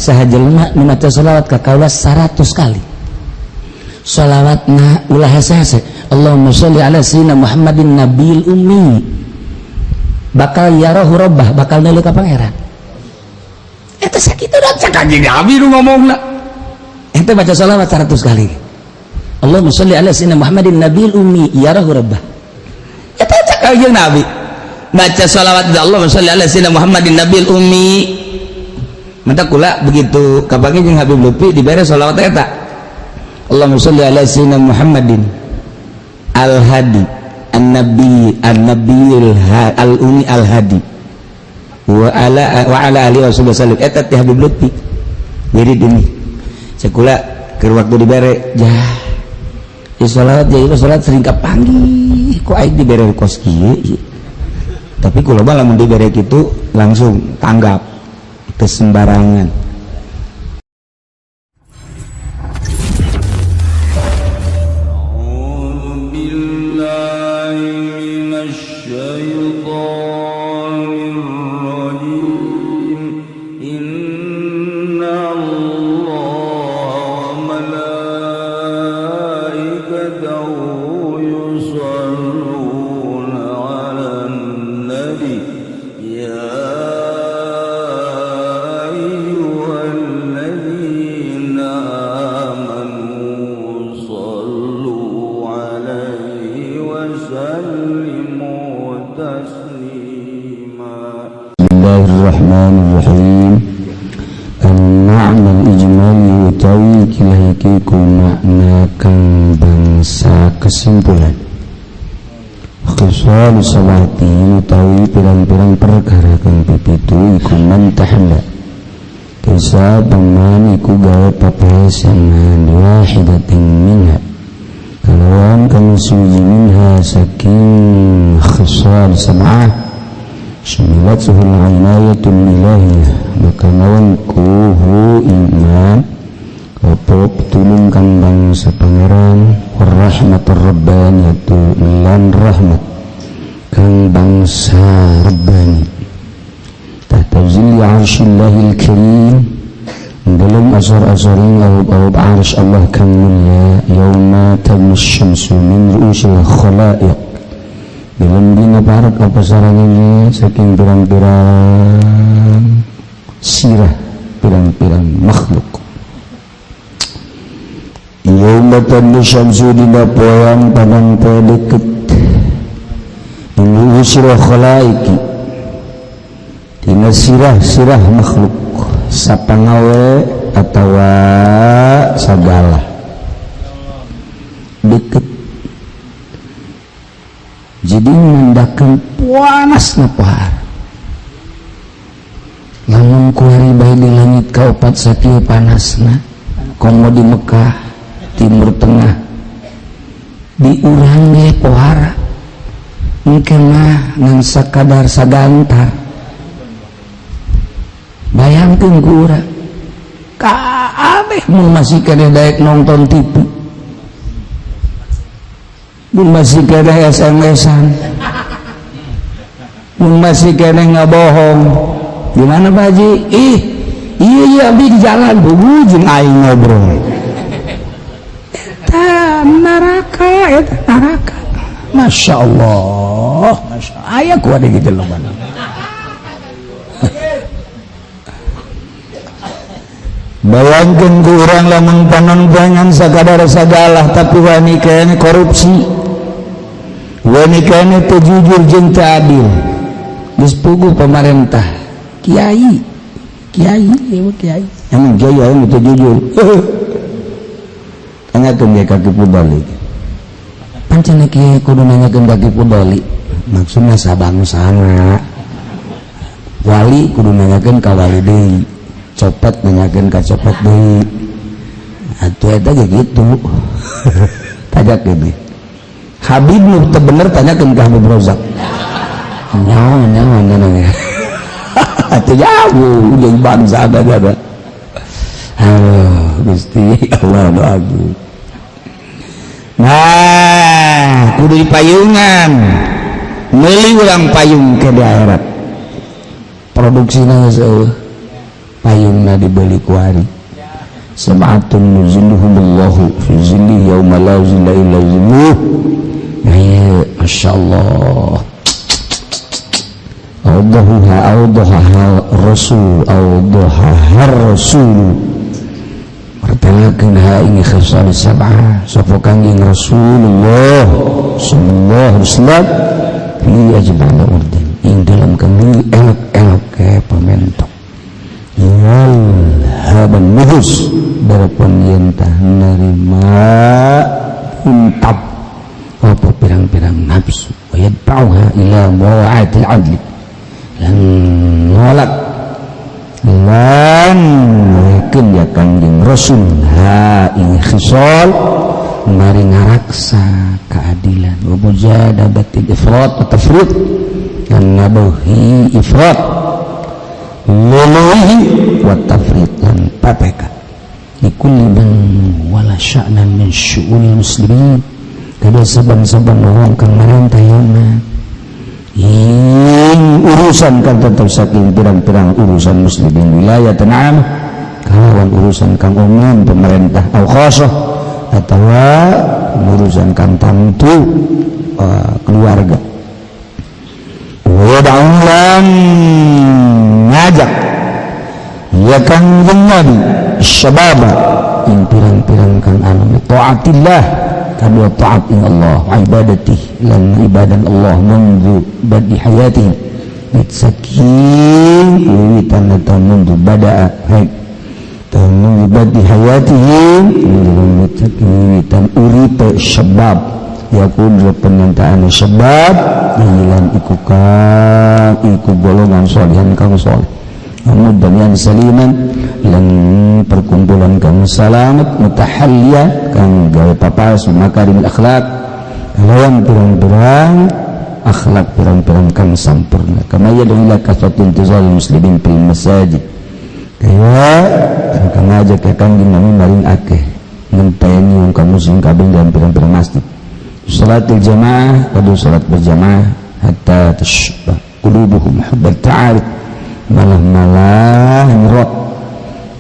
Saha jelema nu maca sholawat ka kaula 100 kali. Sholawatna ulah hese-hese. Allahumma sholli ala sayyidina Muhammadin nabil ummi. Bakal yarahu rabbah, bakal neuleuh ka Pangeran. Eta sakitu da cak Kanjeng Nabi nu ngomongna. Ente baca sholawat 100 kali. Allahumma sholli ala sayyidina Muhammadin nabil ummi yarahu rabbah. Eta cak Kanjeng Nabi. Baca sholawat Allahumma sholli ala sayyidina Muhammadin nabil ummi. Mata kula begitu kapanggih jeung Habib Lutfi dibere sholawat eta. Allahumma sholli ala sayyidina Muhammadin al-hadi an-nabi an-nabiyil al-ummi al-hadi wa ala alihi wasallam. Eta teh Habib Lutfi. Jadi ini sekula keur waktu dibere jah ya sholawat ya sholawat sering kapanggih kok aing dibere kos kieu. Tapi kula mah lamun dibere kitu langsung tanggap teu sembarangan. Bismillahirrahmanirrahim. Al-ma'na al-ijmali utawi kilahiki ku makna kang bangsa kesimpulan. Khisal salati utawi pirang-pirang perkara kang pipitu iku man tahalla. Kisah paman iku gawe papaesan wahidatin minha. Kalawan kang suci minha saking khisal sab'ah. Syamilathu al-inayatul ilahiyah maka nawangkuhu iman apa pitulung kang bangsa pangeran warahmatur rabbaniyatu lan rahmat kang bangsa rabbani tahta zilli arsyillahil karim dalam asar-asaring awab-awab arsy Allah kang mulia yauma tadnu syamsu min ru'usil khalaiq dalam dina barat apa sarangnya saking pirang-pirang sirah pirang-pirang makhluk. Yauma tadnu syamsu dina poeang padang poe deket min ru'usil khalaiki dina sirah-sirah makhluk sapangawe atawa sagala deket. Jadi mendakan panasna pohara lamun kuari bae di langit kaopat sakieu panasna komo di Mekah Timur Tengah di urang ge pohara engke mah ngan sakadar sagantar. Bayangkeun ku urang kabeh mun masih keneh daek nonton TV, mun masih keneh SMS-an, mun masih keneh ngabohong. Gimana Pak Haji? Ih, iya iya abdi di jalan bubu jeung aing ngobrol. Eta neraka, eta neraka. Masya Allah, Masya Allah. Aya kuat gitu loh mana. Bayangkeun ku urang lamun panon poengan sakadar sagalah tapi wani keneh korupsi, wani keneh teu jujur jeung teu adil. Geus puguh pemerintah, kiai, kiai, ieu kiai. Emang kiai anu teu jujur. Tanyakeun ge ka Ki Pudoli. Pancen kiai kudu nanyakeun ka Ki Pudoli. Maksudna sabangsana. Wali kudu nanyakeun ka wali deui. Copet nanyakeun ka copet deui. Atuh eta ge kitu. Tanyakeun deui. Habib nu teu bener tanyakeun ka Habib Rozak. Nyawa nyawa nyawa. Atuh jauh jeung bangsa ada ada. Aduh, Gusti Allah agung. Nah, kudu dipayungan. Meuli urang payung ke di akhirat. Produksina geus eueuh. Payungna dibeli kuari. Sab'atun yuzilluhumullahu fi zillihi yauma la zilla illa zilluh. Nah, ieu Masya Allah. Awdahuha awdahaha rasul awdahaha rasul martelakeun ha ing khisal sab'ah sapa Kangjeng Rasulullah sallallahu alaihi wasallam fi ajmal urdin ing dalam kami elok-elok ke pamentok yal haban nufus darapun yen tah nerima untap apa pirang-pirang nafsu wa yadfa'uha ila mawa'atil adli lan nolak lan yakin ya Kangjeng Rasul ha ing khisal mari ngaraksa keadilan wa mujadabatil ifrat wa tafrid lan nabuhi ifrat luluhi wa tafrid lan papeka likulli man wala sya'nan min syu'unil muslimin kada saban-saban wong kang marentah yauma ing urusan kan tetap saking pirang-pirang urusan muslimin wilayah tanam kalawan urusan kang umum pemerintah au khasah atau urusan kang tamtu keluarga wa da'ulan ngajak ya Kangjeng Nabi syababa ing pirang-pirang kang anu taatillah kadua taat ing Allah ibadatih lan ibadah Allah mundu badi hayati saking wiwitan atau mundu bada'a hai mundu badi hayatihi wiwitan uripe syabab yakun penyantaan syabab ilan iku kang iku golongan solehan kang soleh dan saliman lan perkumpulan kang salamat mutahalliya kang gawe papas makarimil akhlak kalawan pirang-pirang akhlak pirang-pirang kang sampurna kama yad'u ila kasratil intizal muslimin fil masajid kaya kang ngajak ka Kangjeng Nabi maring akeh ngenteni wong kaum muslim kabeh dalam pirang-pirang masjid salatil jamaah kudu salat berjamaah hatta tashba qulubuhum hubbat ta'aruf malah-malah nyerot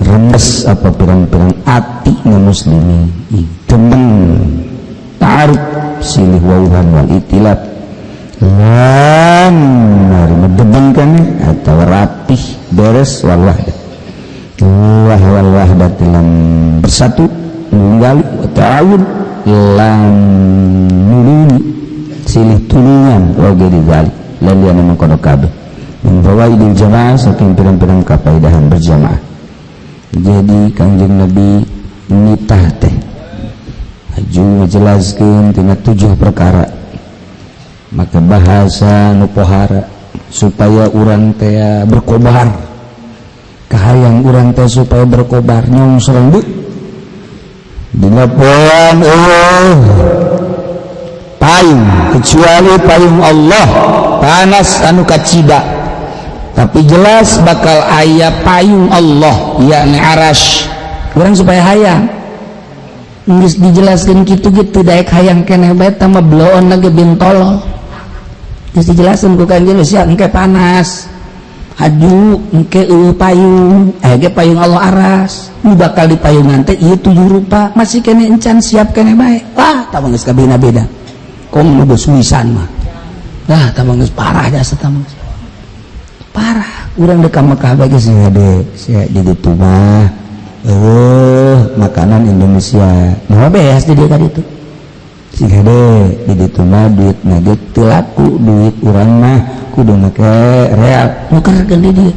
remes apa pirang-pirang ati na muslimi demen ta'aruf silih wauhan wal itilaf lan mari demen kan atau rapih beres wal wahdah wah wal wahdah dalam bersatu nunggal wa ta'awun lan nulungi silih tulungan wa ghairi dzalik lan liyane mengkono kabeh min fawaidil jamaah saking pirang-pirang kapaidahan berjamaah. Jadi Kangjeng Nabi nitah teh haju ngajelaskeun tina 7 perkara maka bahasa nu pohara supaya urang teh berkobar kahayang urang teh supaya berkobar nyongsreng deuk dina poean eueuh payung kecuali payung Allah panas anu kacida tapi jelas bakal aya payung Allah yakni aras urang supaya hayang geus dijelaskeun kitu-kitu daek hayang keneh bae tah mah bloon lagi bin tolol geus dijelaskeun ku Kangjeng sia engke panas haju engke eueuh payung aya ge payung Allah aras nu bakal dipayungan teh ieu 7 rupa masih keneh encan siap keneh bae wah tah mah geus kabina beda kom nu geus wisan mah dah tah mah geus parah jasa tah mah parah urang dek ka Mekah bae geus hade sia di ditu mah eueuh makanan Indonesia mah beas di dieu ka ditu sing hade di ditu mah duit na ge teu laku duit urang mah kudu make real nukerkeun di dieu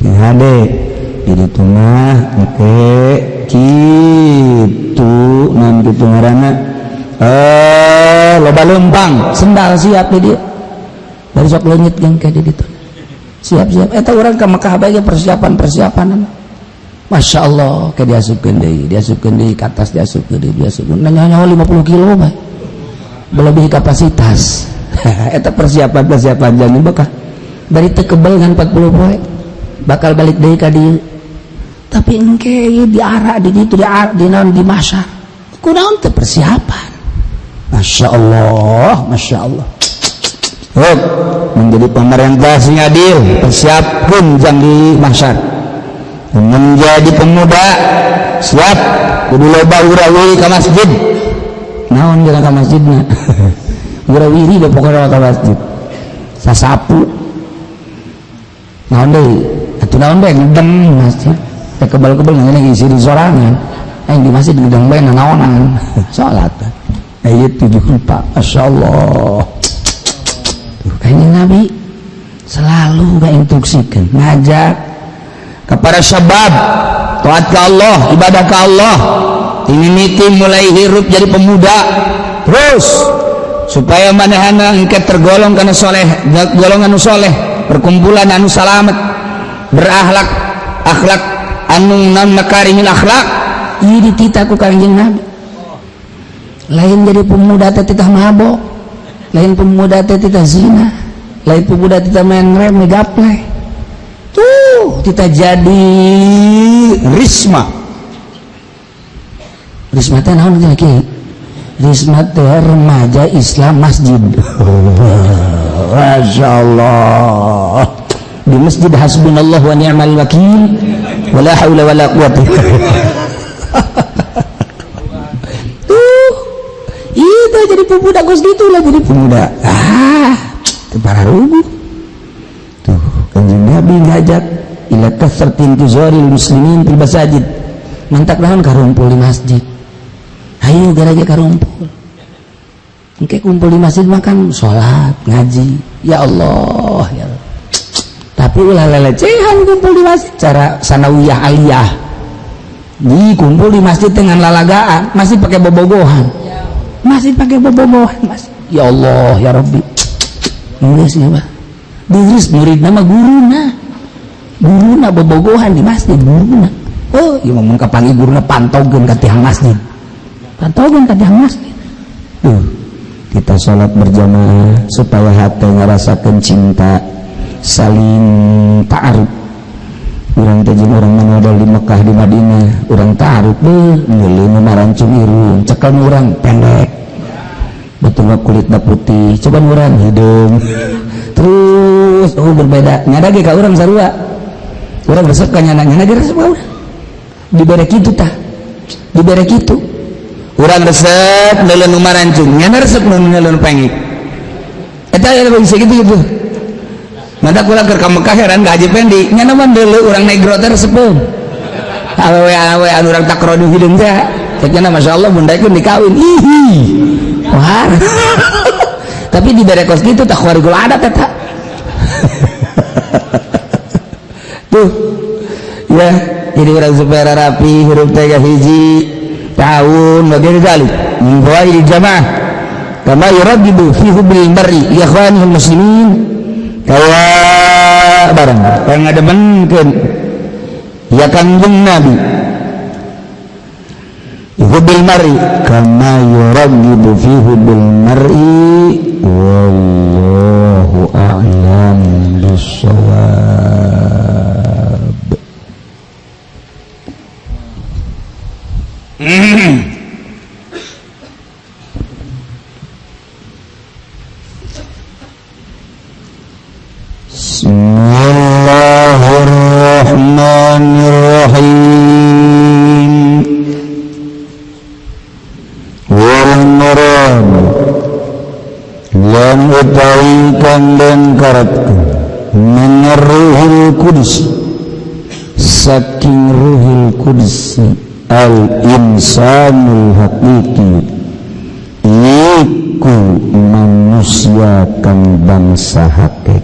sing hade di ditu mah make kitu naon kitu ngaranna loba leumpang sendal siap di dieu bari sok leungit jeung ke di ditu siap-siap eta urang ka Mekah bae persiapan-persiapan Masya Allah ke diasupkeun deui diasupkeun deui ka atas diasupkeun deui diasupkeun nanya-nyawa 50 kilo bae melebihi kapasitas eta persiapan-persiapan jangan bekah bari teu kebel ngan 40 poe bakal balik deui ka dieu tapi engke ieu diarak di ditu diarak di naon di mahsyar kunaon teu persiapan Masya Allah Masya Allah. Hop, menjadi pemerintah sing adil persiapkeun jang di mahsyar. Menjadi pemuda siap kudu loba urawiri ka masjid. Naon jeung ka masjidna? Urawiri da pokona ka masjid. Sasapu. Naon deui? Atuh naon bae ngedeng masjid. Teh kebal-kebal ngene isi di sorangan. Aing di masjid ngedeng bae nanaonan. Salat. Ayat 74. Masyaallah. Tuh kayaknya Nabi selalu gak instruksikan, ngajak kepada syabab taat ke Allah, ibadah ke Allah. Ini miti mulai hirup jadi pemuda terus supaya manehana engke tergolong kana soleh, golongan anu soleh, perkumpulan anu salamet, berakhlak akhlak anu non makarimil akhlak. Ieu dititah ku Kangjeng Nabi. Lain jadi pemuda teh titah mabok, lain pemuda teh titah zina, lain pemuda titah main rem gaple. Tuh kita jadi risma. Risma teh naon teh kiai? Risma teh remaja Islam masjid. Masya Allah, di masjid hasbunallah wa ni'mal wakil wala haula wala quwata. Tuh itu jadi pemuda gos gitulah jadi pemuda. Ah, para rubuh. Tuh Kanjeng Nabi ngajak ila kasratin tuzaril muslimin fil masajid. Mantak naon karumpul di masjid. Ayo garaja karumpul. Engke kumpul di masjid makan salat, ngaji. Ya Allah, ya Allah. Tapi ulah lelecehan kumpul di masjid cara sanawiyah aliyah. Di kumpul di masjid dengan lalagaan, masih pakai bobogohan. Masih pakai bobogohan, masih. Ya Allah, ya Rabbi. Geus ieu mah. Geus murid nama guruna. Guruna bobogohan di masjid guruna. Oh, ieu mah mun kapanggih guruna pantogkeun ka tiang masjid. Pantogkeun ka tiang masjid. Tuh, kita sholat berjamaah supaya hati ngerasakan cinta, saling ta'aruf. Urang teh jeung urang modal di Mekah di Madinah, urang ta'aruf beuh, meuli nu marancung irung, cekel urang pendek. Betul kulitna putih, coba urang hidung. Terus oh berbeda, nyada ge ka urang sarua. Urang resep ka nyana, nyana ge resep ka urang. Dibere kitu tah. Dibere kitu. Urang resep neuleun nu marancung, nyana resep nu neuleun pengik. Eta aya bisa gitu gitu. Mata kula keur ka Mekah heran ka Haji Pendi, nyana mah deuleu urang negro teh resepeun. Awewe awewe anu urang takrodu hideung teh. Cek nyana masyaallah mun daekeun dikawin. Ihi. Wah. Tapi dibere kos kitu tah khariqul adat eta. Tuh. Ya, jadi urang supaya rapi hirup teh hiji tahun bagian zalik min fawaidil jamaah kama yurabbibu fi hubbil mar'i li ikhwanihil muslimin kaya barang kaya ngademenkeun ya Kangjeng Nabi hubbil mar'i kama yurabbibu fi hubbil mar'i wallahu a'lam bissawab. Bismillahirrahmanirrahim. Wal murad lan utawi kang den karepkeun min ruhil qudus saking ruhil qudus al insanul hakiki iku manusia kang bangsa hakiki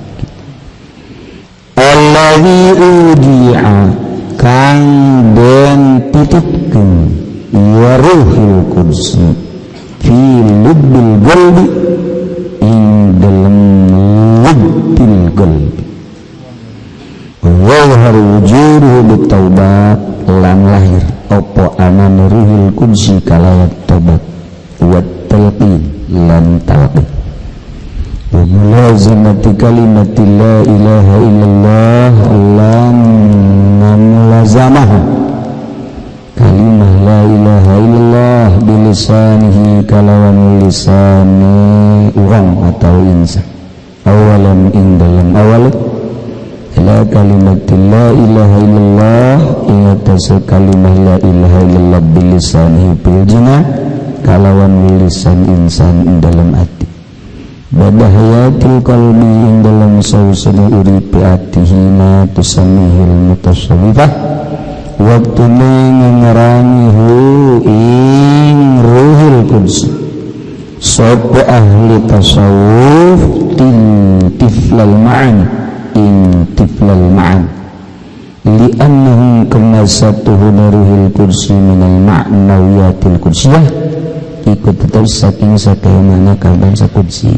allazi udi'a kang den titipkeun ya ruhil qudsi fi lubbil qalbi ing dalem lubbil qalbi wa yadhharu wujuduhu bitaubat lan lahir opo anane ruhil qudsi kalawan tobat wa talqin lan talqin wa mulazamati kalimati la ilaha illallah lan mulazamah kalimah la ilaha illallah bilisanihi kalawan lisani urang atau insan awalan ing dalam awal Ala kalimat la ilaha illallah ing atase kalimah la ilaha illallah bilisanihi bil jinan kalawan lisan insan ing dalam ati bada hayatil qalbi ing dalam sausana uripe atihi ma tusammihil mutasawwifah waktune ngarani hu ing ruhul quds sapa ahli tasawuf tiflal ma'an ing tiflal ma'an li'annahum kama satuhuna ruhul qudsi minal ma'nawiyatil qudsiyah ikut tetap saking sakaya mana kabar sakudsi.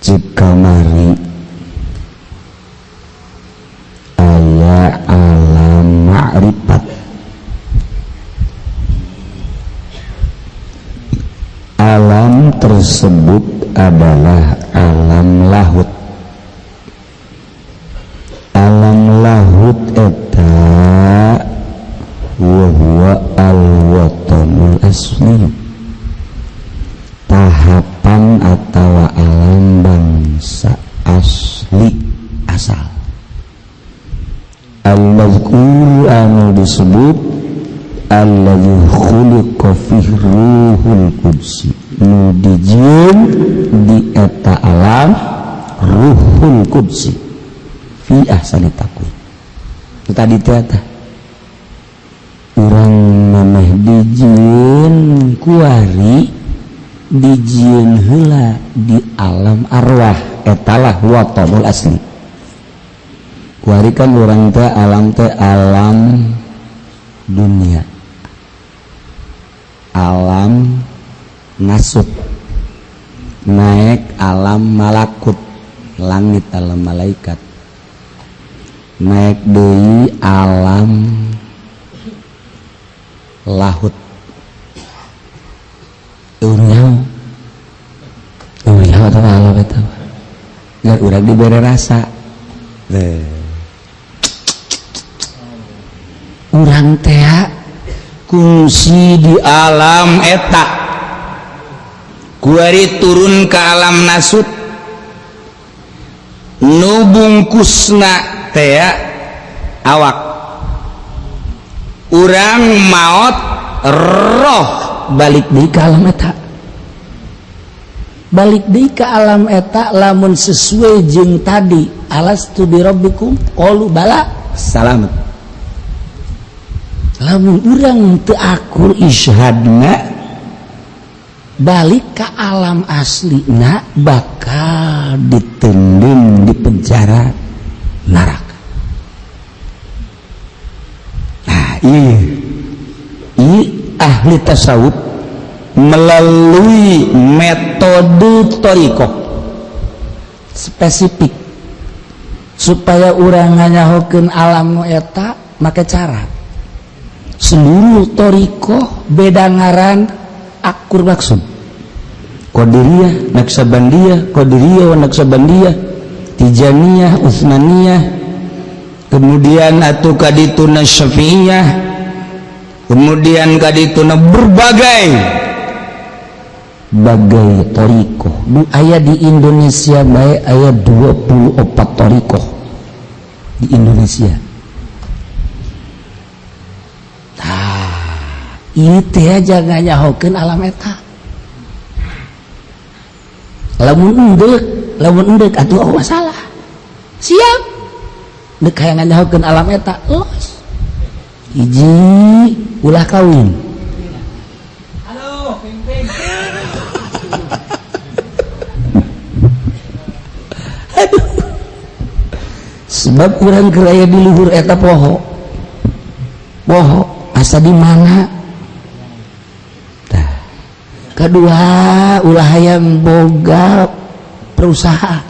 Cik kamari aya alam ma'rifat, alam tersebut adalah alam lahut. Alam lahut eta wa huwa al-watanul asli, tahapan atau alam bangsa asli asal. Al-mazkur anu disebut alladzi khuliqa fihi ruhul qudsi, nu dijieun di eta alam ruhul qudsi fi ahsani taqwim. Tadi teh eta urang mameh dijieun kuari, dijieun heula di alam arwah, etalah watanul asli. Kuari kan urang teh alam dunia, alam nasut, naik alam malakut, langit alam malaikat, naik deui alam lahut. Urang atau alam eta ngan urang dibere rasa. Urang teh kungsi di alam eta, kuari turun ke alam nasut, nu bungkusna teh awak. Urang maot roh balik deui ka alam eta, balik deui ka alam eta lamun sesuai jeung tadi alastu birabbikum qalu bala salamat. Lamun urang teu akur isyhadna balik ke alam aslina bakal ditendun di penjara neraka. Nah, iya ahli tasawuf melalui metode thariqah spesifik supaya urang nganyahokeun alam nu eta make cara seluruh thariqah beda ngaran akur maksud. Qadiriyah, Naqsabandiyah, Qadiriyah wa Naqsabandiyah, Tijaniyah, Utsmaniyah, kemudian atuh kadituna Syafi'iyah, kemudian kadituna berbagai bagai thariqah. Nu aya di Indonesia bae aya 24 thariqah di Indonesia. Tah, ieu teh jangan nyahokeun alam eta. Lamun endek atuh oh masalah. Siap. Dek hayang nyahokeun alam eta, los. Hiji ulah kawin. Halo, ping-ping. Aduh. Sebab urang keur aya di luhur eta poho. Poho asa di mana? Tah. Kedua, ulah hayang boga perusahaan,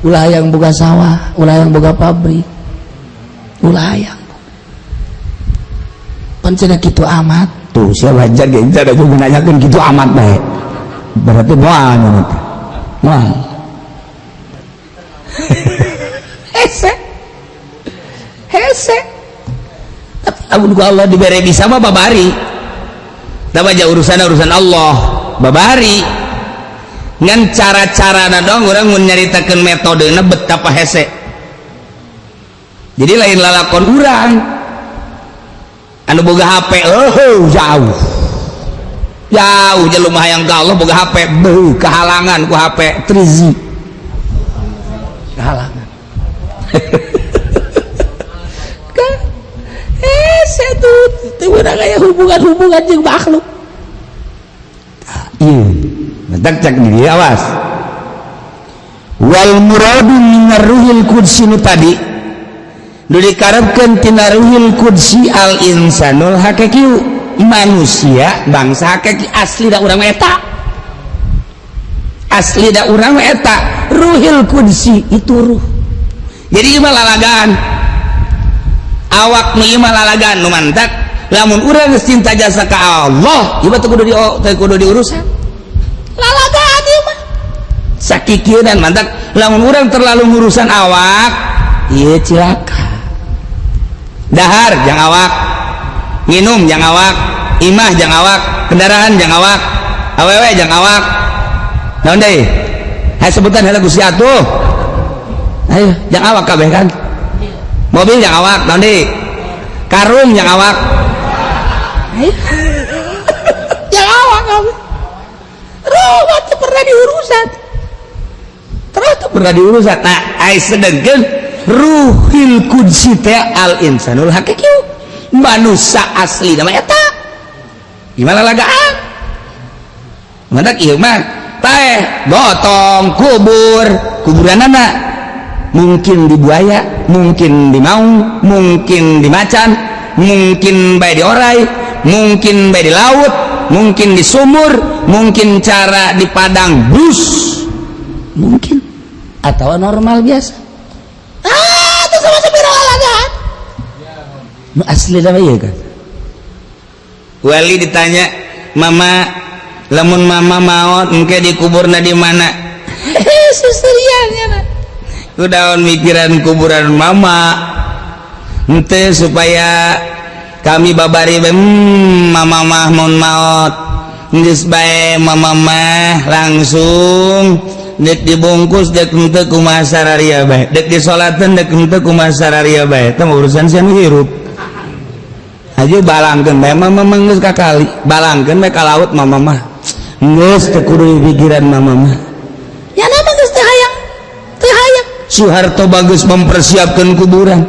ulah hayang boga sawah, ulah hayang boga pabrik, ulah hayang. Pancena kitu amat. Tuh siapa wajar ge ada juga nanyakeun kitu amat bae. Berarti moal anu teh. Moal. Hese. Hese. Tapi lamun ku Allah dibere bisa mah babari. Baca urusan urusan Allah babari ngan cara-cara dong. Urang mun nyaritakeun metodena betapa hese. Jadi lain lalakon urang anu boga HP. Oh, jauh jauh jelema hayang ka Allah boga HP, beuh, kehalangan ku HP 3G, kehalangan. Kan eh tuh teu urang aya hubungan-hubungan jeung makhluk. Iya, mentak cak di awas. Wal muradu minar ruhil qudsi, nu tadi nu dikarepkeun tina ruhil qudsi, al insanul hakiki, manusia bangsa hakiki asli. Da urang eta asli, da urang eta ruhil qudsi itu ruh. Jadi ieu mah lalagan awak nu ieu mah lalagan. Nu mantak lamun urang geus cinta jasa ka Allah, ieu mah teu kudu di teu kudu diurusan lalagan ieu mah sakikieunan. Mantak lamun urang terlalu ngurusan awak, ieu cilaka. Dahar jang awak, nginum jang awak, imah jang awak, kendaraan jang awak, awewe jang awak, naon deui? Hayo sebutan heula, Gusti atuh. Ayo, jang awak kabeh kan? Mobil jang awak, naon deui? Karung jang awak. Ayo, jang awak kabeh. Ruh teu pernah diurusan, terus teu pernah diurusan. Nah, ai sedengkeun ruhil qudsi teh al insanul hakiki, manusia asli nama eta gimana lagaan. Mantak ieu mah paeh gotong kubur, kuburanana mungkin di buaya, mungkin di maung, mungkin di macan, mungkin bae di orai, mungkin bae di laut, mungkin di sumur, mungkin cara di padang bus mungkin, atau normal biasa. Ah, itu sama sepira lalagan nu asli nama iya kan. Wali ditanya, "Mama, lamun mama maot engke dikuburna di mana?" Hehe, susurian ya. Kudaon mikiran kuburan mama ente? Supaya kami babari, mama mah mun maot geus bae, mama mah langsung dek dibungkus dek henteu kumaha sararia bae, dek disolateun dek henteu kumaha sararia bae. Teh urusan sia nu hirup aja. Balangkeun bae mama mah, geus ka kali balangkeun bae, ka laut. Mama mah geus teu kudu dipikiran mama mah. Ya nama geus teu hayang, teu hayang. Soeharto bagus mempersiapkan kuburan,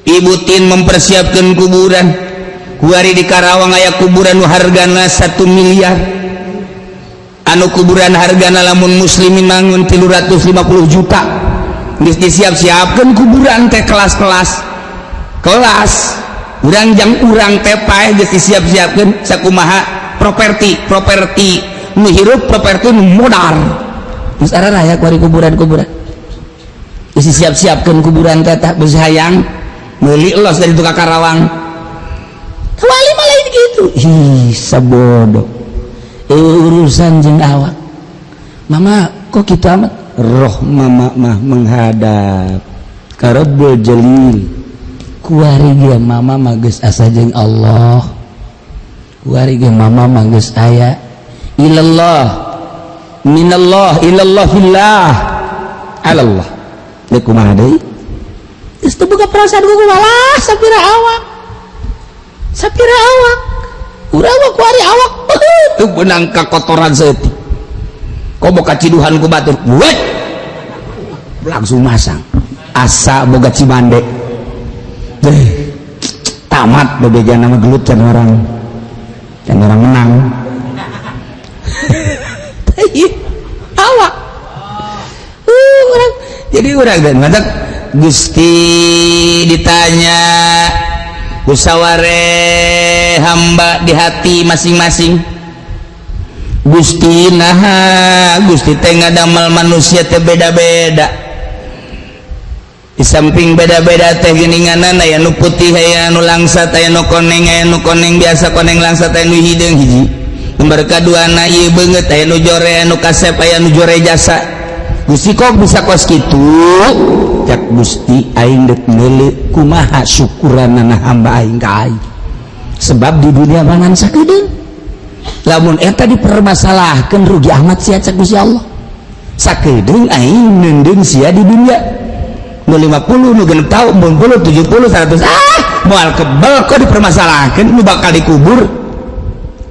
Ibu Tin mempersiapkan kuburan. Kuari di Karawang aya kuburan nu hargana 1 miliar, anu kuburan hargana lamun muslimin mangun 350 juta. Geus disiap-siapkan kuburan teh kelas-kelas kelas. Urang jang urang teh paeh geus disiap-siapkeun sakumaha properti properti nu hirup, properti nu modar. Geus araya kuari kuburan-kuburan geus disiap-siapkeun kuburan teh. Tah, geus hayang meuli los dari tukang Karawang. Wali mah lain gitu. Ih, sabodo urusan jeung awak. Mama kok gitu amat? Roh mama mah menghadap ka Rabbul Jalil. Kuari ge mama mah geus asa jeung Allah. Kuari ge mama mah geus aya ilallah, minallah, ilallah, fillah, alallah. Deuk kumaha deui? Geus teu boga perasaan ku malah sapira awak, sapira awak. Urang mah kuari awak teu beunang kakotoran saeutik, komo kaciduhan ku batur, wet langsung masang asa boga cimande deh. Tamat bebeja nama gelut can orang, can orang menang. Awak orang jadi orang dan mantap. Gusti ditanya musaware hamba di hati masing-masing. Gusti, nah, Gusti teh ngadamel manusia teh beda-beda. Di samping beda-beda teh geuninganan aya nu putih, aya nu langsat, aya nu koneng, aya nu koneng biasa, koneng langsat, aya nu hideung. Hiji lembar kaduana ieu beungeut aya nu jore, aya nu kasep, aya nu jore jasa. Gusti, kok bisa kos kitu? Cak Gusti, aing dek meuli kumaha syukuranana hamba aing ka aing. Sebab di dunia mangan sakedeung. Lamun eta dipermasalahkan, rugi amat sia cek Gusti Allah. Sakedeung aing neundeun sia di dunia, nu 50, nu 60 tahun, 60, 70, 100, ah, moal kebel kok dipermasalahkan. Nu bakal dikubur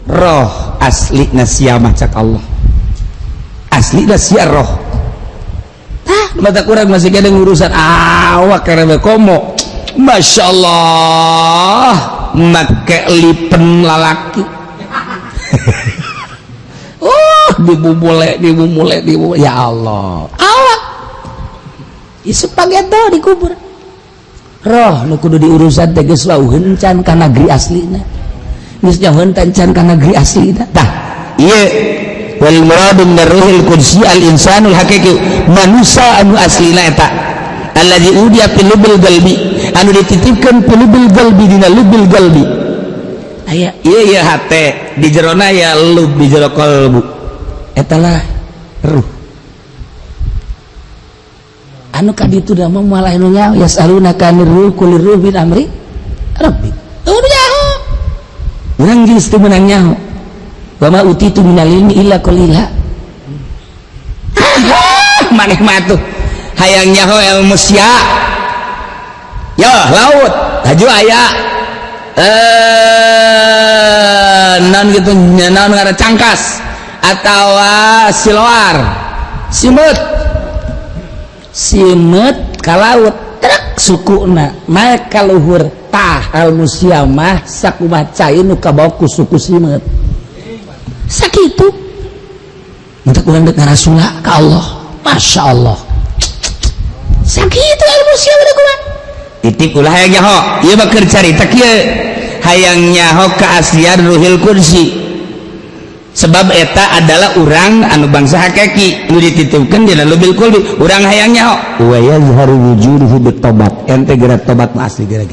roh asli sia mah, cak Allah, asli sia roh. Ah, mata kurang masih ada urusan awak karena komo. Masya Allah, make lipen lalaki, oh, dibubule, dibubule, dibubule. Ya Allah, awak spageto dikubur, roh nu kudu diurusan teh geus wauheun can ka negeri aslina, geus jauheun can ka negeri aslina. Tah, ieu wal muradu min ruhil qudsi al insanul haqiqi, manusia anu aslina eta alladzi udi'a fil lubil qalbi, anu dititipkeun fil lubil qalbi, dina lubil qalbi. Aya ieu, ieu hate di jerona ya lub, di jero qalbu eta lah ruh anu kaditu da mah. Malah nu nyaho, yasalunaka anir ruh, qulir ruh min amri rabbi. Tuh, nu nyaho urang geus teu meunang nyaho. Wa ma utitu minal ilmi illa qalila. Maneh mah tuh hayang nyaho ilmu sia ya laut laju aya non gitu, naon ngaran, cangkas atau siloar, simeut, simeut ka laut trek sukuna naik ka luhur. Tah, ilmu sia mah sakumaha cai nu kabawa ku suku simeut, sakitu. Untuk urang dek ngarasula ka Allah, Masya Allah, sakitu ilmu sia udah kumaha. Titik, ulah hayang nyaho. Ieu mah keur carita kieu, hayang nyaho keaslian ruhil qudsi, sebab eta adalah urang anu bangsa hakiki nu dititipkeun dina lubil qalbi. Urang hayang nyaho, wa yazharu wujuduhu bitobat. Ente geura tobat mah asli geura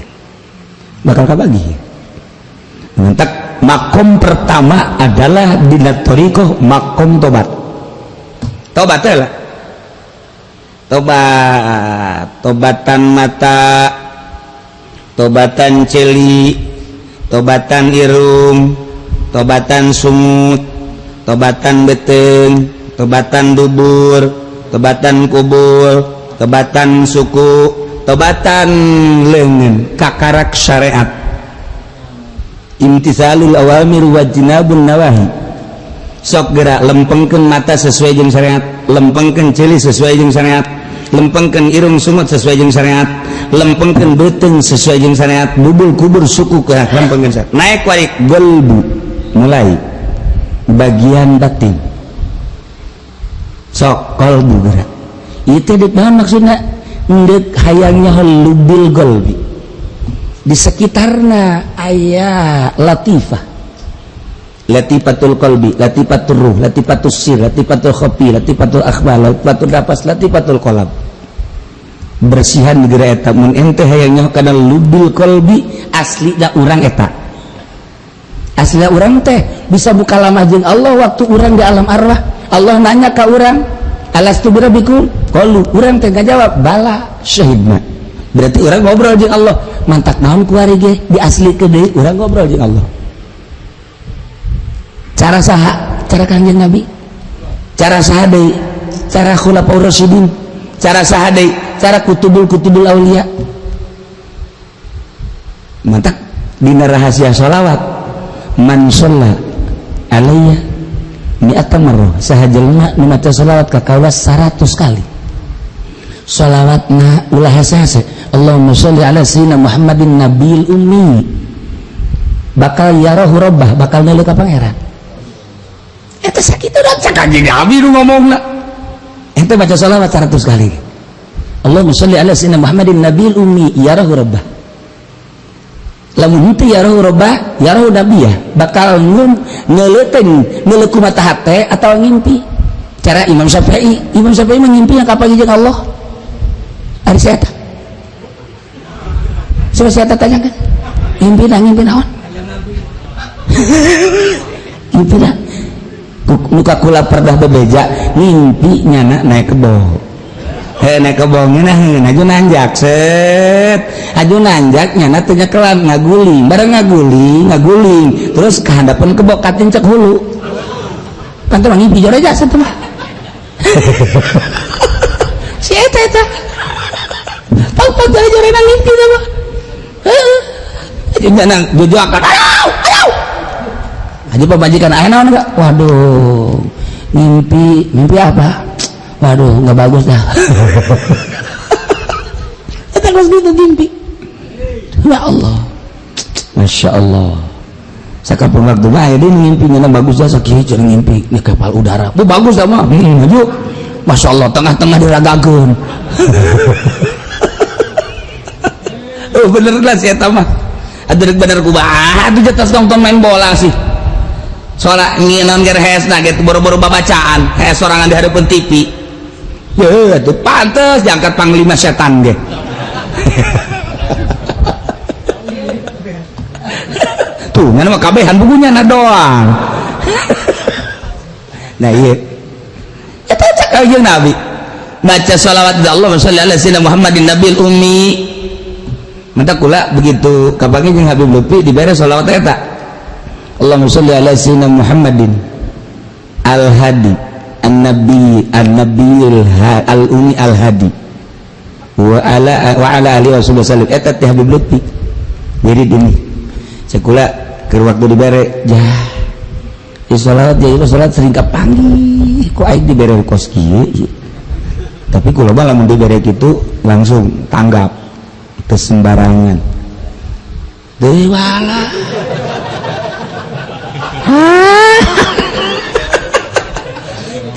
bakal kabagi. Mantak makom pertama adalah dina thariqah makom tobat. Tobat lah, tobat, tobatan mata, tobatan celi, tobatan irung, tobatan sungut, tobatan beteng, tobatan dubur, tobatan kubur, tobatan suku, tobatan lengan, kakarak syariat, imtisalul awamir wajtinabun nawahi. Sok gerak lempengkeun mata sesuai jeung syariat, lempengkeun ceuli sesuai jeung syariat, lempengkeun irung sungut sesuai jeung syariat, lempengkeun beuteung sesuai jeung syariat, dubur, kubur, suku ke lempengkeun syariat. Naik warik golbu, mulai bagian batin. Sok kolbu gerak itu dek naon maksudna? Ndek hayangnya lubil golbi, di sekitarna aya latifah, latifatul qalbi, latifatul ruh, latifatul sir, latifatul khafi, latifatul akhbar, latifatul nafas, latifatul qalb. Bersihan geura eta. Mun ente hayangnya kana lubil qalbi, asli da urang eta, asli urang teh bisa buka lama jeung Allah. Waktu urang di alam arwah, Allah nanya ka urang, "Alastu birabbikum?" Qalu, urang teh ngajawab, "Bala syahidna." Berarti urang ngobrol jeung Allah. Mantak naon kuari ge diasli ke deui, urang ngobrol jeung Allah. Cara saha? Cara Kanjeng Nabi. Cara saha deui? Cara khulafaur rasyidin. Cara saha deui? Cara kutubul kutubul aulia. Mantak dina rahasia sholawat, man sholla alayya mi'ata marrah, saha jelema nu maca sholawat ka kaula 100 kali, sholawatna ulah hese-hese, Allahumma sholli ala sayyidina Muhammadin nabil ummi, bakal yarahu rabbah, bakal neuleuh ka Pangeran. Eta sakitu da cak Kanjeng Nabi nu ngomongna. Ente baca sholawat 100 kali, Allahumma sholli ala sayyidina Muhammadin nabil ummi yarahu rabbah, lamun henteu yarahu rabbah, yarahu nabiyah, bakal ngeleuteun, neuleuh ku mata hate atau ngimpi. Cara Imam Syafi'i, Imam Syafi'i mengimpi yang kapan jeung Allah. Ari saya eta, coba saya tanyakan, ngimpi nah, ngimpi naon? Ngimpi nah nu kula pernah bebeja, ngimpi nyana naik kebo. Heuh naik kebo ngeunaheun aju nanjak set. Aju nanjak nyana teh nyekelan ngaguling, bareng ngaguling, ngaguling terus ka handapeun kebo katincek hulu. Kan teh ngimpi jore jasa teh mah. Si eta eta. Pang-pang jore nang ngimpi teh mah. Heeh. Aju nyana jujuakan. Ayo, ayo. Aju pamajikan aya naon enggak? Waduh. Mimpi, mimpi apa? Waduh, nggak bagus dah. Eta geus gitu mimpi. Ya Allah. Masya Allah. Sakapun waktu mah aya deui ngimpi nya bagus dah sakieu cenah ngimpi nya kapal udara. Bu bagus dah mah. Maju. Masya Allah tengah-tengah diragakeun. Oh bener lah si eta mah. Atuh bener kumaha atuh jetas nonton main bola sih. Soalnya nginon ger hesna gitu boro-boro babacaan, hes sorangan di hadapan TV. Ya atuh pantes diangkat panglima setan ge. Tuh, ngan mah kabehan bukunya na doang. Nah iya. Eta cak kanjeng Nabi. Baca sholawat Allahumma sholli ala sayyidina Muhammadin nabil ummi. Mata kula begitu kapanggih jeung Habib Lutfi dibere sholawat eta. Allahumma sholli ala sayyidina Muhammadin al-hadi an-nabi an-nabiyil al-ummi al-hadi wa ala alihi wasallam. Eta teh Habib Lutfi. Jadi ini cekula keur waktu dibere jah di sholawat jadi sholawat sering kapanggih ku aing dibere kos kieu. Tapi kula mah lamun dibere kitu langsung tanggap teu sembarangan. Deui wala.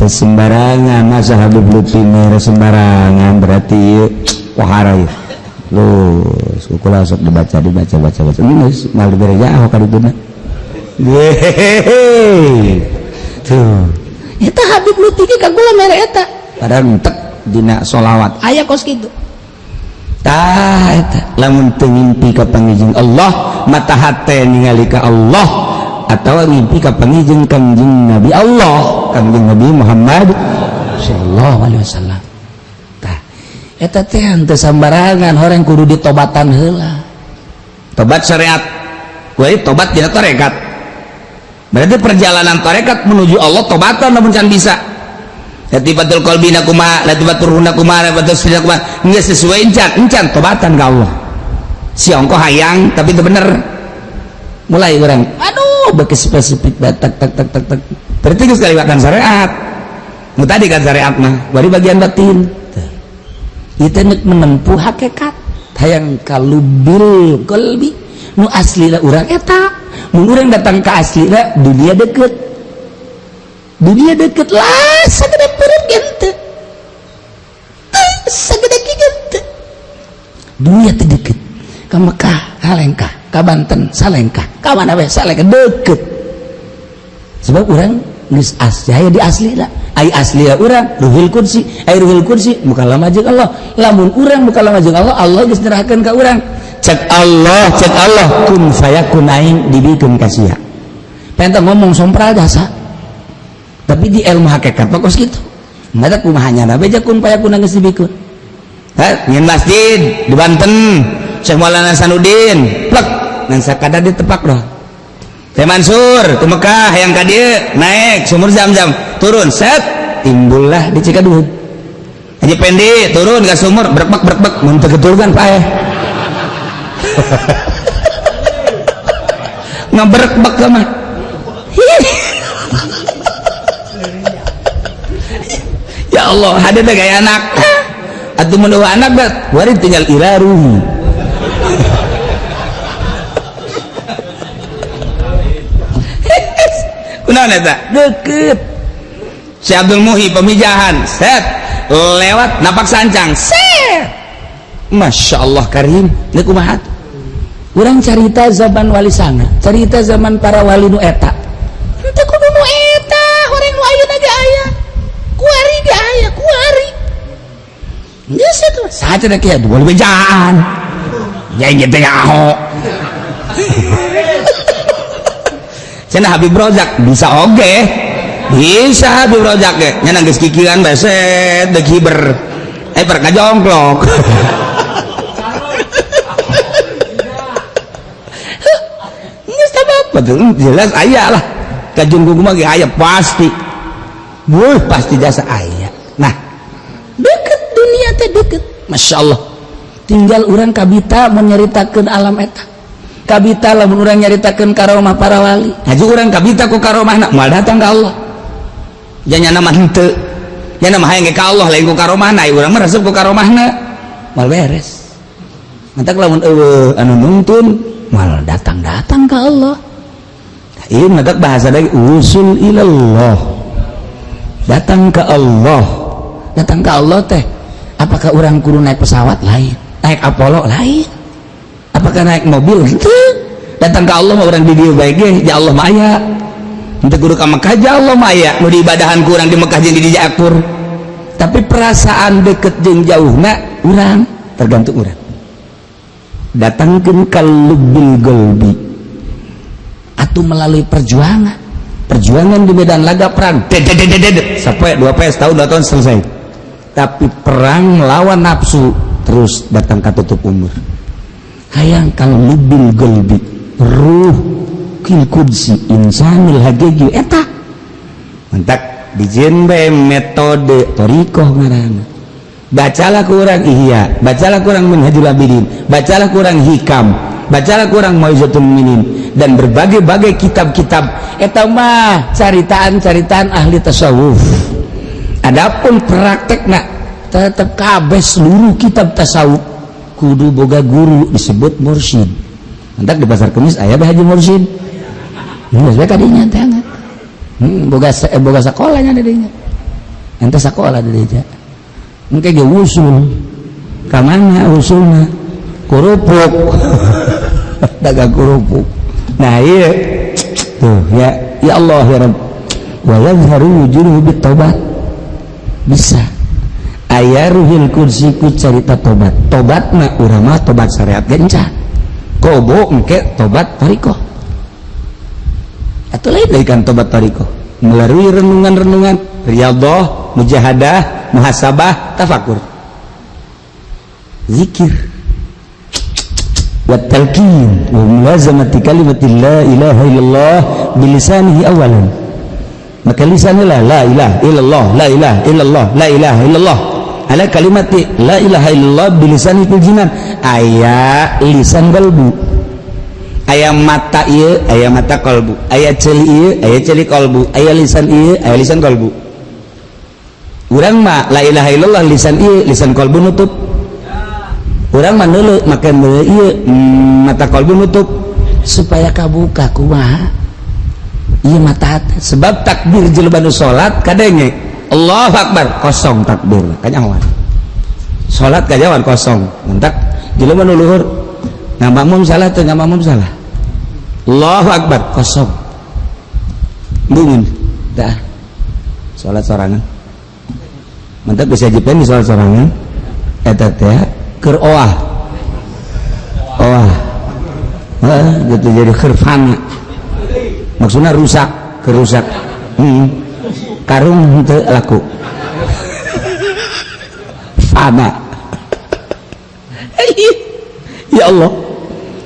Teu sembarangan masa Habib Lutfi mere sembarangan berarti wahara ieu. Lus kula sok dibaca dibaca baca baca geus mal dibere jauh ka dituna. Yehehe. Tuh. Eta Habib Lutfi ka kula mere eta. Padahal entek dina sholawat aya kos kitu. Tah eta lamun teu ngimpi ka pangijing Allah mata hate ningali ka Allah atawa ngimpi ka pangijing Kangjeng Nabi Allah Kangjeng Nabi Muhammad sallallahu alaihi wasallam. Tah eta teh henteu sambarangan horeng kudu ditobatan heula. Tobat syariat we tobat dina tarekat. Berarti perjalanan tarekat menuju Allah tobatan lamun can bisa. Latifatul qalbina kumaha, latifatul ruhna kumaha, latifatul sirna kumaha, geus sesuai encan, encan tobatan ka Allah. Si ongko hayang tapi itu bener. Mulai urang, aduh beuki spesifik tak tak tak tak tak. Berarti geus kaliwatan syariat. Nu tadi kan syariat mah, bari bagian batin. Ieu teh menempuh hakikat hayang kalubil qalbi nu aslina urang eta. Mun urang datang ka aslina dunia deket. Dunia deket lah sagede perut gente. Sagede gente. Dunia teh deket. Ka Mekah halengkah, ka Banten salengkah, ka mana we salengkah deket. Sebab urang geus asli di aslina. Ai aslina urang ruhul kursi, ai ruhul kursi mukalama jeung Allah. Lamun urang mukalama jeung Allah, Allah geus nyerahkeun ka urang. Cek Allah kun fayakun aing dibikeun ka sia. Pentah ngomong sompral jasa. Tapi di ilmu hakikat mah kos kitu. Mata kumaha nyana beja kun fayakun geus dibikeun. Hah, nyin masjid di Banten, Syekh Maulana Hasanuddin, plek ngan sakadar ditepak doh. Syekh Mansur ke Mekah yang ka dieu naik sumur Zam-Zam, turun set timbullah di Cikadut. Haji Pendi turun ke sumur berbek berbek mun teu ketulungan paeh. Ngaberbek mah. Ya Allah, ada teh gaya anak. Atuh mun eueuh anak bet, wari tinggal iraruhi. Kunaon eta? Deket. Si Abdul Muhi pemijahan, set lewat napak sancang, set. Masya Allah karim, ini kumaha? Urang carita zaman wali sanga, carita zaman para wali nu eta. Henteu kudu nu eta, horeng nu ayeuna ge aya. Kuari ge aya, kuari. Geus eta saha cenah kieu boleh bejaan. Nya ieu teh nyaho. Cenah Habib Rozak bisa oge. Bisa Habib Rozak ge. Nya geus kikieuan bae set deuk hiber. Per ngajongklok. Geus apa tuh jelas aya lah. Kajungkung mah ge aya pasti. Wuh, pasti jasa aya. Nah, deket dunia teh deket. Masya Allah. Tinggal urang kabita menyeritakan alam eta. Kabita lamun urang nyaritakeun karomah para wali. Haji urang kabita ku karomahna moal datang ka Allah. Janyana mah henteu. Janyana mah hayang ka Allah lain ku karomahna, urang mah resep ku karomahna. Moal beres. Mantak lamun eueuh anu nungtun moal datang-datang ka Allah. Ieu mantak bahasa lagi usul ilallah. Datang ke Allah. Datang ke Allah teh apakah orang kudu naik pesawat lain, naik Apollo lain, apakah naik mobil? Henteu. Datang ke Allah mah urang di dieu bae ge, ya Allah mah aya. Henteu kudu ka Mekah, ya Allah mah aya. Nu diibadahan ku urang di Mekah jeung di dieu akur. Tapi perasaan deket jeung jauhna urang tergantung urang. Datangkeun ka lubbil qalbi atau melalui perjuangan. Perjuangan di medan laga perang. Dededededed sampai 2 PS tahun 2 tahun selesai. Tapi perang melawan nafsu terus datang ke tutup umur. Hayang kalau lubbil qalbi ruh kil qudsi insanil hakiki eta. Mantak dijieun bae metode thariqah ngaranna. Bacalah kurang Ihya, bacalah kurang Minhajul Abidin, bacalah kurang Hikam, bacalah kurang Mau'izatul Mukminin dan berbagai-bagai kitab-kitab eta mah caritaan-caritaan ahli tasawuf. Adapun praktekna tetep kabeh seluruh kitab tasawuf kudu boga guru disebut mursyid. Mantak di pasar kemis aya bae haji mursyid. Geus bae kadinya teh. Boga sakolanya di dinya. Ente sakola di dinya. Engke ge usul. Ka mana usulna? Kerupuk. Dagang kerupuk. Nah, iya. Tuh, ya ya Allah ya Rabb. Wa yadhharu wujuduhu bit-taubat. Bisa. Aya ruhil kursi ku carita tobat. Tobat mah urang mah tobat syariat ge encan. Kobo engke tobat thariqah. Atau lain dari kan tobat thariqah. Melalui renungan-renungan, riyadhah, mujahadah, muhasabah, tafakur. Zikir. Wa talqin wa mulazamati kalimati la ilaha illallah bilisanihi awalan. Maka lisannya la ilaha illallah, la ilaha illallah, la ilaha illallah. Ala kalimati la ilaha illallah bilisani fil jinan. Aya lisan kalbu. Aya mata ieu, aya mata kalbu. Aya ceuli ieu, aya ceuli kalbu. Aya lisan ieu, aya lisan kalbu. Urang mah la ilaha illallah lisan ieu, lisan kalbu nutup. Urang mah neuleu make meuleu ieu, mata kalbu nutup supaya kabuka kumaha? Ieu mata hati. Sebab takbir jelema nu salat kadenge Allahu Akbar kosong takbir kanyahoan. Salat kanyahoan kosong. Mentak jelema nu luhur ngamakmum salah teu ngamakmum salah. Allahu Akbar kosong. Bungun dah. Salat sorangan. Mentak bisa jipen di salat sorangan. Eta teh keur oah. Oah. Heuh, gitu jadi keur fana. Maksudnya rusak, kerusak. Karung henteu laku. Fana. Ya Allah.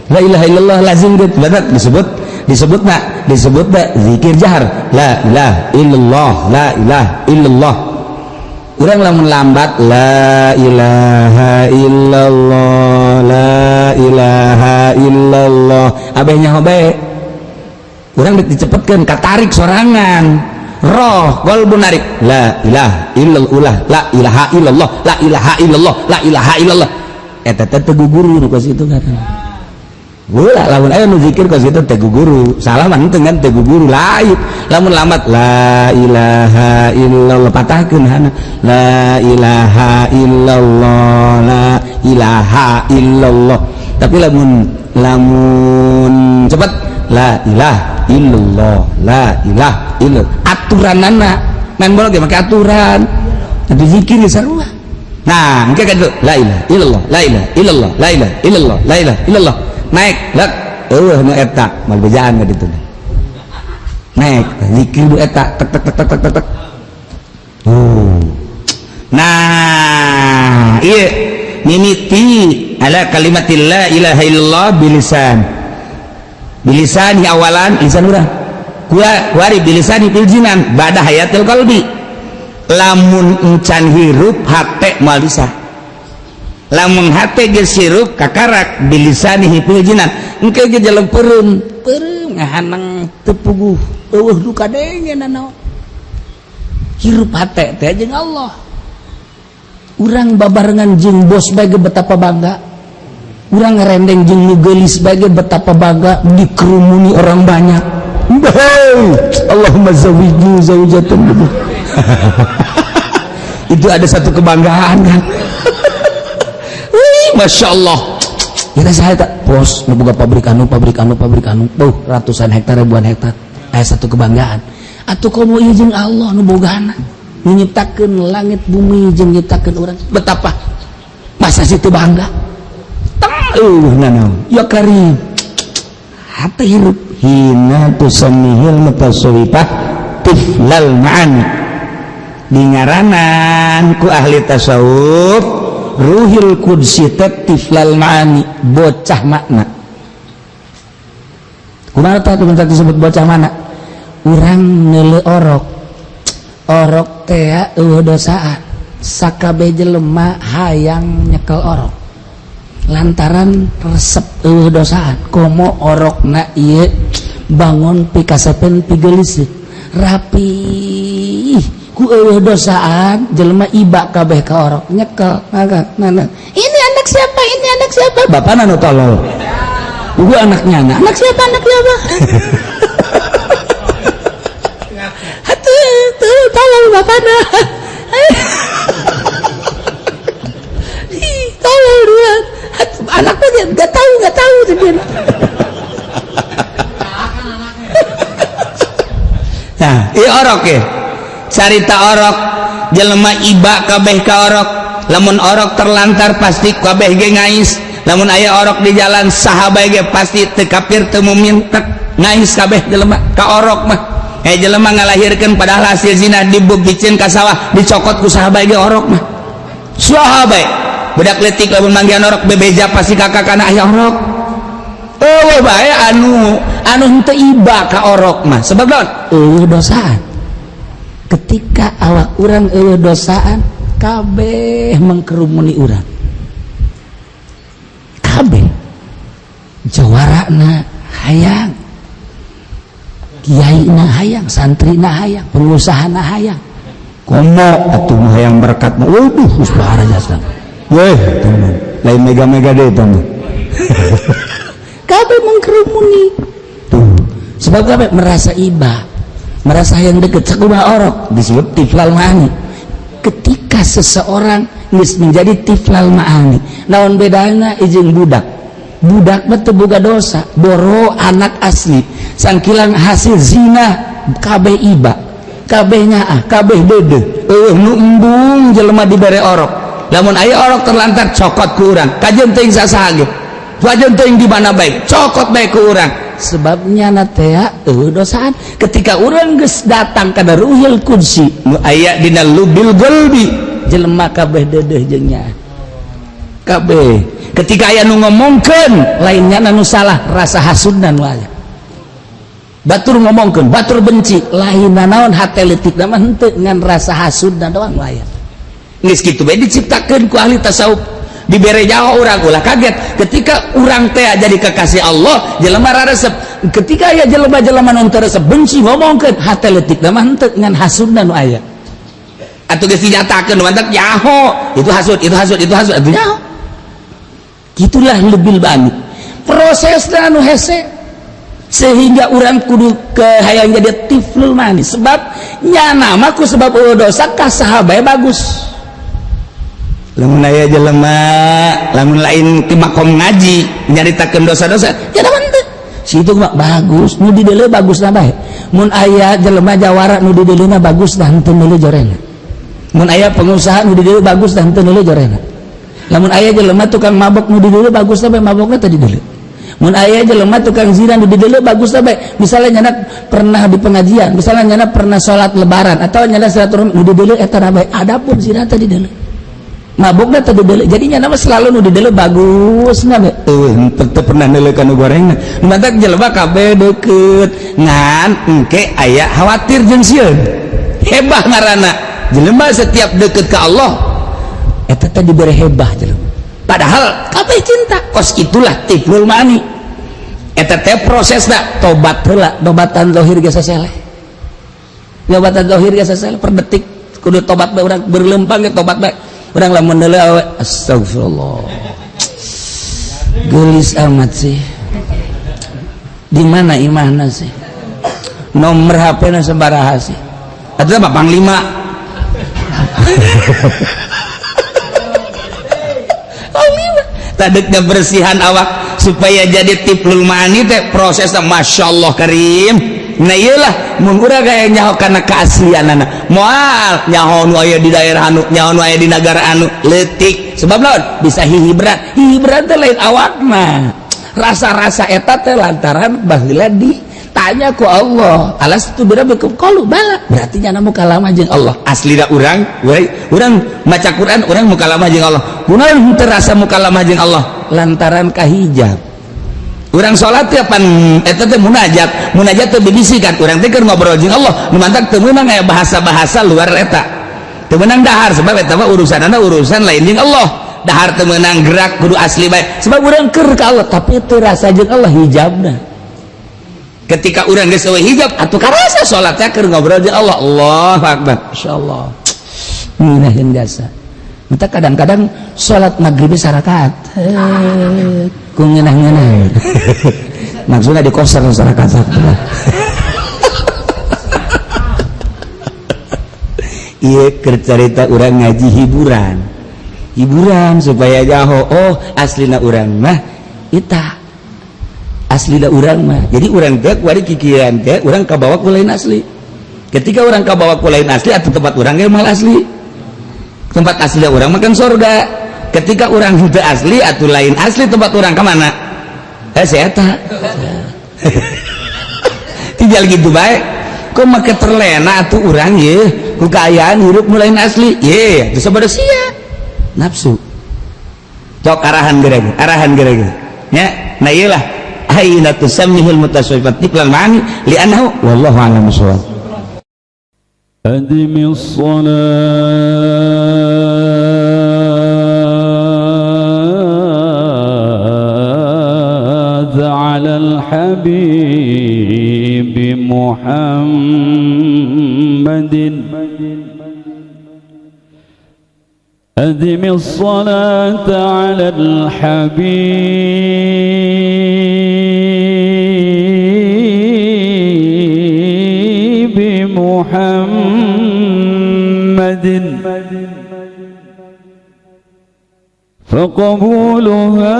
La ilaha illallah lazim gitu. Benar disebut disebut nak disebut nak zikir jahar. La ilaha illallah, la ilaha illallah. Urang lamun lambat la ilaha illallah, la ilaha illallah. Abeh nyaho bae. Urang dicepetkeun katarik sorangan. Roh qalbu narik la ilaha illallah, la ilaha illallah, la ilaha illallah, la ilaha illallah. Eta teh teu guguru nu kos kitu ngaranna. Ulah lamun aya nu zikir kos kitu teh guguru. Salah mah henteu kan teu guguru lain. Lamun lambat la ilaha illallah patahkeun hana. La ilaha illallah, la ilaha illallah. Tapi lamun lamun cepet la ilaha illallah, la ilaha illallah. Aturanana main bola ge make aturan. Tapi zikir ge sarua. Nah, engke kan la ilaha illallah, la ilaha illallah, la ilaha illallah, la ilaha illallah. Naik, lek, eueuh nu eta, moal bejaan ka ditu. Naik, zikir du eta, tek tek tek tek tek tek. Nah, La kalimatil la ilaha illallah bilisan, bilisani awalan lisan urang kuari bilisani fil jinan ba'da hayatil qalbi. Lamun encan hirup hate moal bisa, lamun hate geus hirup kakarak bilisani fil jinan, engke ge jelem peureum peureum ngahanang teu puguh, eueuh nu kadenge nanaon. Hirup hate teh jeung Allah. Urang babarengan jeung bos bae betapa bangga, urang ngerendeng jeung nu geulis bae betapa bangga, dikerumuni orang banyak. Hey, Allahumma zawijni zaujatan. Itu ada satu kebanggaan kan. Wih, Masya Allah. Kita saya tak bos nu boga pabrik anu, pabrik anu, pabrik anu, ratusan hektar, ribuan hektar. Aya satu kebanggaan. Atuh komo ieu jeung Allah nu bogana, nu nyiptakeun langit bumi jeung nyiptakeun urang. Betapa masa situ bangga? Teng nanaon? Ya karim. Hati hirup hina tusammihil mutasawwifah tiflal ma'ani, dingaranan ku ahli tasawuf ruhil qudsi tiflal ma'ani, bocah makna. Kumaha tah disebut bocah mana? Urang neuleu orok, orok teh eueuh dosaan, sakabeh jelema hayang nyekel orok lantaran resep eueuh dosaan. Komo orokna ieu bangun pikasepen, pigeulis, rapi, ku eueuh dosaan jelema iba kabeh ka orok, nyekel maka nana, ini anak siapa, ini anak siapa? Bapana nu tolol, gua anaknya, anak, anak siapa, anak siapa? Atuh tuh tolol bapana, tolol dua anaknya, dia nggak tahu, nggak tahu dia. Nah, iya orok ya, carita orok, jelema iba kabeh ka orok. Lamun orok terlantar pasti kabeh ge ngais. Lamun aya orok di jalan saha bae ge pasti teu kafir teu mukmin tek ngais kabeh jelema ka orok mah. Jelema ngalahirkeun padahal hasil zina, dibubicin ka sawah, dicokot ku saha bae ge orok mah, saha bae. Budak leutik lamun manggihan orok bebeja pasti kakak kana aya orok. Eueuh bae anu anu henteu iba ka orok mah, sebab naon? Eueuh dosaan. Ketika awak urang eueuh dosaan, kabeh mengkerumuni urang, kabeh jawarana hayang, kiai na hayang, santri na hayang, pengusaha na hayang. Komo atuh hayang berkat mah, waduh geus bahara jasa. Weh, teman, lain mega-mega deh teman. Kabeh mengkerumuni tuh, sebab kabeh merasa iba, merasa yang deket. Sakumaha orok disebut tiflal ma'ani. Ketika seseorang geus menjadi tiflal ma'ani, naon bedana jeung budak? Budak mah teu boga dosa, boro anak asli sangkilang hasil zina kabeh iba, kabeh nyaah, kabeh deudeuh. Eueuh nu embung jelema dibere orok. Lamun aya orok terlantar cokot ku urang, kajeun teuing sasaha ge, kajeun teuing di mana bae, cokot bae ku urang. Sebabnya na teh eueuh dosaan. Ketika urang geus datang kana ruhil qudsi nu aya dina lubil qalbi, jelema kabeh deudeuh jeung nyaah kabeh. Ketika aya nu ngomongkeun lainnya nu salah, rasa hasudna nu aya, batur ngomongkeun, batur benci, lain naon, hate leutik mah henteu, ngan rasa hasudna doang nu aya. Geus kitu bae diciptakeun ku ahli tasawuf, dibere nyawa urang. Ulah kaget ketika urang teh jadi kekasih Allah, jelema raresep. Ketika aya jelema-jelema nu teu resep, benci, ngomongkeun, hate leutik mah henteu, ngan hasudna nu aya. Atuh geus dinyatakeun mantap nyaho itu hasud, itu hasud, itu hasud, atuh nyaho. Gitulah lebih bani prosesna anu hese, sehingga urang kudu ke hayang jadi tiflul manis. Sebab nyana mah ku sebab eueuh dosa ka saha bae bagus. Lamun aya jelema lamun lain ti makom ngaji nyaritakeun dosa-dosa ya teu situ mah bagus, nu dideuleu bagusna bae. Mun aya jelema jawara nu dideuleuna bagus dah, henteu meuli jorena. Mun aya pengusaha nu dideuleu bagus dah, henteu meuli jorena. Lamun aya jelema tukang mabok nu dideuleu bagus bae, mabokna teu dideuleu. Mun aya jelema tukang zina nu dideuleu bagus bae, misalnya nyana pernah di pengajian, misalnya nyana pernah sholat lebaran atau nyana silaturahmi, nu dideuleu eta bae, adapun zina teu dideuleu. Mabukna teu dideuleu, jadinya nama selalu nu dideuleu bagus na eueuh teu pernah neuleu ka nu gorengna. Nu matak jelema kabeh deukeut ngan engke aya khawatir jeung sieun. Hebah ngaranna. Jelema setiap deukeut ka Allah eta teh dibere hebah jelema. Padahal kabeh cinta, kos itulah tiflul mani. Eta teh prosesna tobat heula, tobatan zahir ge saseleh. Tobatan zahir ge saseleh per detik kudu tobat bae urang berlempang ge tobat bae. Urang lamun deuleu awe astagfirullah. Geulis amat sih. Di mana imahna sih? Nomor HP na sabaraha sih? Atuh mah panglima. Panglima. Tadek bersihan awak supaya jadi tiflul mani teh prosesna masyaallah karim. Nah iyalah mun urang kaya nyaho kana keaslianana moal nyaho nu aya di daerah anu nyaho nu aya di nagara anu leutik sebab lawan bisa hihibran hihibran teh lain awakna rasa-rasa eta teh lantaran baheula ditanya ku Allah alastu birabbikum qalu bala berarti nyana mukalamah jeung Allah aslina urang we urang maca Quran urang mukalamah jeung Allah kunaon henteu rasa mukalamah jeung Allah lantaran kahijab urang salat teh pan eta teh munajat munajat teh bibisikan urang teh keur ngobrol jeung Allah nu mantak teu meunang aya bahasa-bahasa luar eta teu meunang dahar sebab eta mah urusanana urusan lain jeung Allah dahar teu meunang gerak kudu asli bae sebab urang keur ka Allah tapi teu rasa jeung Allah hijabna ketika urang geus eueuh hijab atuh karasa salatnya keur ngobrol jeung Allah Allahu akbar insyaallah ngeunaheun jasa. Mata kadang-kadang sholat maghrib sarakaat ku ngeunah-ngeunah maksudnya di koser sarakaat ieu keur carita urang ngaji hiburan hiburan supaya jaho oh aslina urang mah ita aslina urang mah jadi urang teh kuari kikiran teh urang kabawa ku lain asli ketika urang kabawa ku lain asli atau tempat urang ge mal asli tempat asli orang makan surga ketika orang henteu asli atau lain asli tempat orang kemana saya tak tinggal gitu baik kok make terlena atuh urang ye ku kaayaan hirup nu lain asli ye atuh sabodo sia nafsu cok arahan gereg nya nah ieu lah aina tusammihul mutasawwifat tiflan ma'ani li'annahu wallahu a'lam bissawab. أدم الصلاة على الحبيب محمد أدم الصلاة على الحبيب محمد فقبولها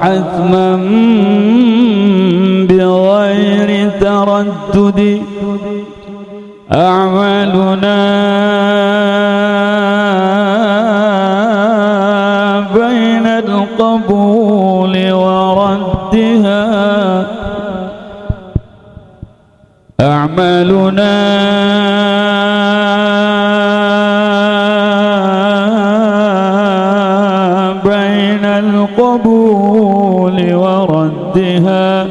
حتما بغير تردد أعمالنا بين القبول وردها أعمالنا بين القبول وردها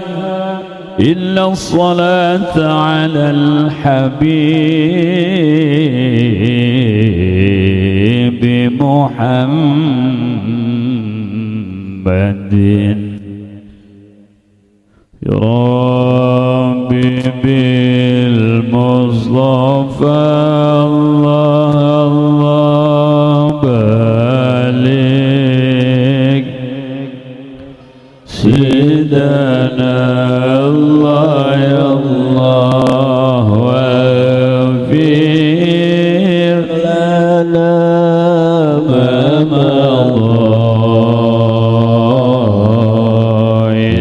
إلا الصلاة على الحبيب محمد ربي بالمصطفى الله الله بلغ سيدنا الله يا الله وفير لنا ما مضى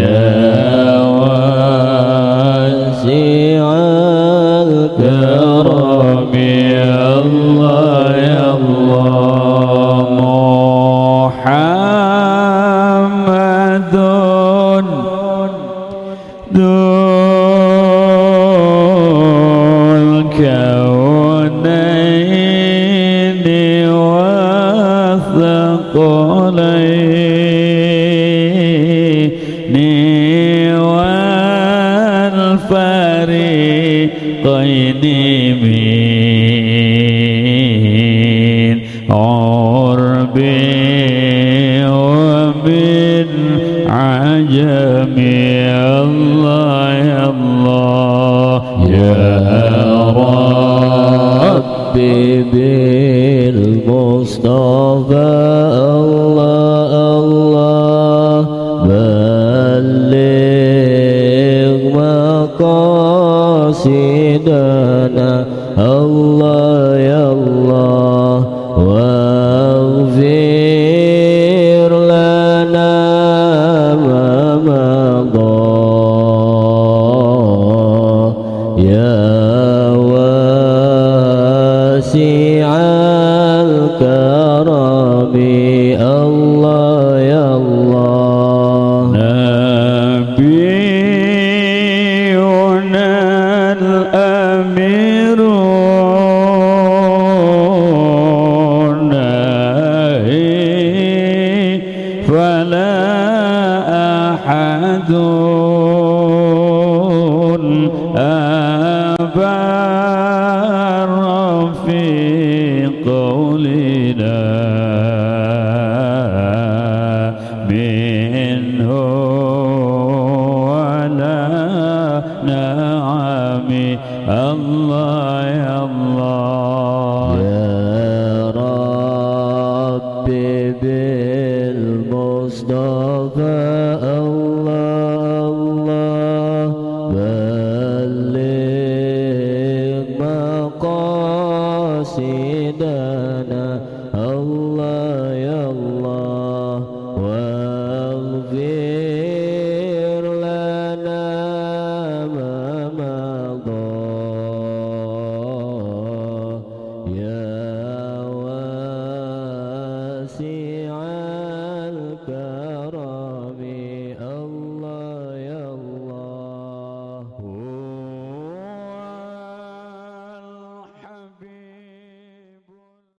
يا واسع الكرم يا الله يا الله محمد ذو الكونين من عرب ومن عجم. الله يا الله يا ربي بالمصطفى الله الله بلغ مقاصدنا الله يا الله واغفر لنا ما مضى يا واسع الكرم الله يا الله. نبينا الأمير ناهي فلا أحد أبر في قولنا منه ولا نعم. الله يا الله يا ربي بالمصطفى الله الله بلغ مقاصدنا.